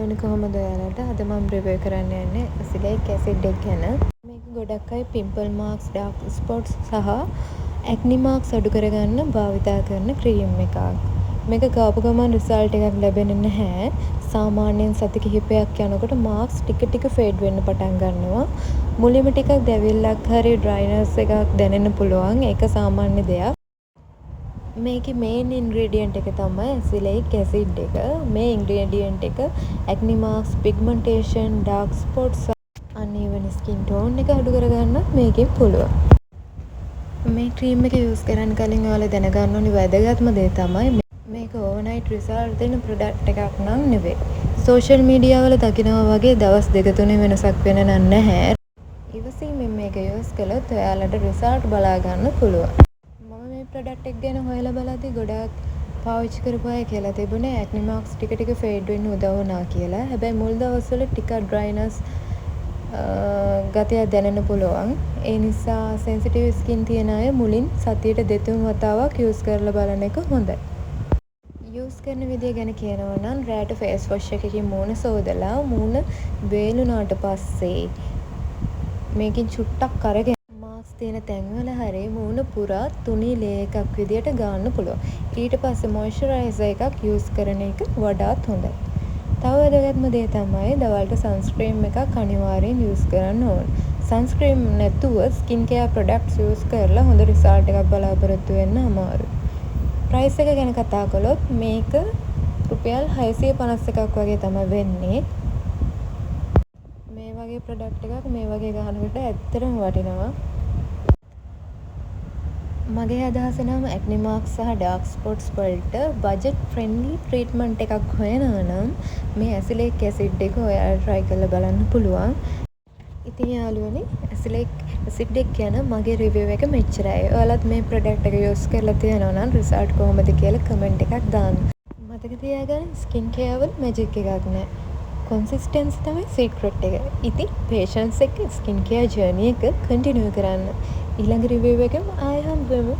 යාළුවනේ, කොහොමද ඔයාලට? අද මම රිවිව් කරන්න යන්නේ ඇසිලයික් ඇසිඩ් එක ගැන. මේක ගොඩක් අය පිම්පල් මාක්ස්, ඩාර්ක් ස්පොට්ස් සහ ඇක්නි මාක්ස් අඩු කරගන්න භාවිතා කරන ක්‍රීම් එකක්. මේක ගාපු ගමන් රිසල්ට් එකක් ලැබෙන්නේ නැහැ. සාමාන්‍යයෙන් සති කිහිපයක් යනකොට මාක්ස් ටික ටික ෆේඩ් වෙන්න පටන් ගන්නවා. මුලින්ම ටිකක් දැවිල්ලක් හරි ඩ්‍රයිනස් එකක් දැනෙන්න පුළුවන්. ඒක සාමාන්‍ය දෙයක්. මේකේ මේන් ඉන්ග්‍රීඩියන්ට් එක තමයි ඇසිලයික් ඇසිඩ් එක. මේ ඉන්ග්‍රීඩියන්ට් එක acne marks, pigmentation, dark spots, uneven skin tone එක අඩු කරගන්නත් මේකෙන් පුළුවන්. මේ ක්‍රීම් එක යූස් කරන්න කලින් ඔයාලා දැනගන්න ඕනි වැදගත්ම දේ තමයි, මේක ඕවර්නයිට් රිසල්ට් දෙන ප්‍රොඩක්ට් එකක් නම් නෙවෙයි. සෝෂල් මීඩියා වල දකිනවා වගේ දවස් දෙක තුනේ වෙනසක් වෙන්න නම් නැහැ. ඉවසීමෙන් මේක යූස් කළොත් ඔයාලට රිසල්ට් බලා ගන්න පුළුවන්. මම මේ ප්‍රොඩක්ට් එක ගැන හොයලා බලද්දි ගොඩාක් පාවිච්චි කරපු අය කියලා තිබුණේ ඇක්නි මාක්ස් ටික ටික ෆේඩ් වෙන්න උදව් වුණා කියලා. හැබැයි මුල් දවස්වල ටිකක් ඩ්‍රයිනස් ගතියක් දැනෙන්න පුළුවන්. ඒ නිසා සෙන්සිටිව් ස්කින් තියෙන අය මුලින් සතියට දෙතුන් වතාවක් යූස් කරලා බලන එක හොඳයි. යූස් කරන විදිය ගැන කියනවා නම්, රෑට ෆේස් වොෂ් එකකින් මූණ සෝදලා, මූණ වේලුනාට පස්සේ මේකෙන් චුට්ටක් අරගෙන මාක්ස් තියෙන තැන්වල හරි මූණ පුරා තුනී ලේයර් එකක් විදියට ගාන්න පුළුවන්. ඊට පස්සේ මොයිස්චරයිසර් එකක් යූස් කරන එක වඩාත් හොඳයි. තව වැදගත්ම දේ තමයි, දවල්ට සන්ස්ක්‍රීන් එකක් අනිවාර්යෙන් යූස් කරන්න ඕන. සන්ස්ක්‍රීන් නැතුව ස්කින් කෙයාර් ප්‍රොඩක්ට්ස් යූස් කරලා හොඳ රිසල්ට් එකක් බලාපොරොත්තු වෙන්න අමාරුයි. ප්‍රයිස් එක ගැන කතා කළොත්, මේක රුපියල් 651ක් වගේ තමයි වෙන්නේ. මේ වගේ ප්‍රොඩක්ට් එකක් මේ වගේ ගානකට ඇත්තටම වටිනවා. මගේ අදහස නම්, ඇක්නි මාක්ස් සහ ඩාර්ක් ස්පොට්ස් වලට බජට් ෆ්‍රෙන්ඩ්ලි ට්‍රීට්මන්ට් එකක් හොයනවා නම් මේ ඇසිලයික් ඇසිඩ් එක ඔයාලා ට්‍රයි කරලා බලන්න පුළුවන්. ඉතින් යාළුවනේ, ඇසිලයික් ඇසිඩ් එක ගැන මගේ රිවිව් එක මෙච්චරයි. ඔයාලත් මේ ප්‍රොඩක්ට් එක යූස් කරලා තියෙනවා නම් රිසල්ට් කොහොමද කියලා කමෙන්ට් එකක් දාන්න. මතක තියාගන්න, ස්කින් කෙයාර් වල මැජික් එකක් නෑ. කන්සිස්ටන්සි තමයි සීක්‍රට් එක. ඉතින් පේෂන්ස් එක්ක ස්කින් කෙයාර් ජර්නි එක කන්ටිනියු කරන්න. ඊළඟ රිවිව් එකෙන් ආයෙ හම්බ වෙමු.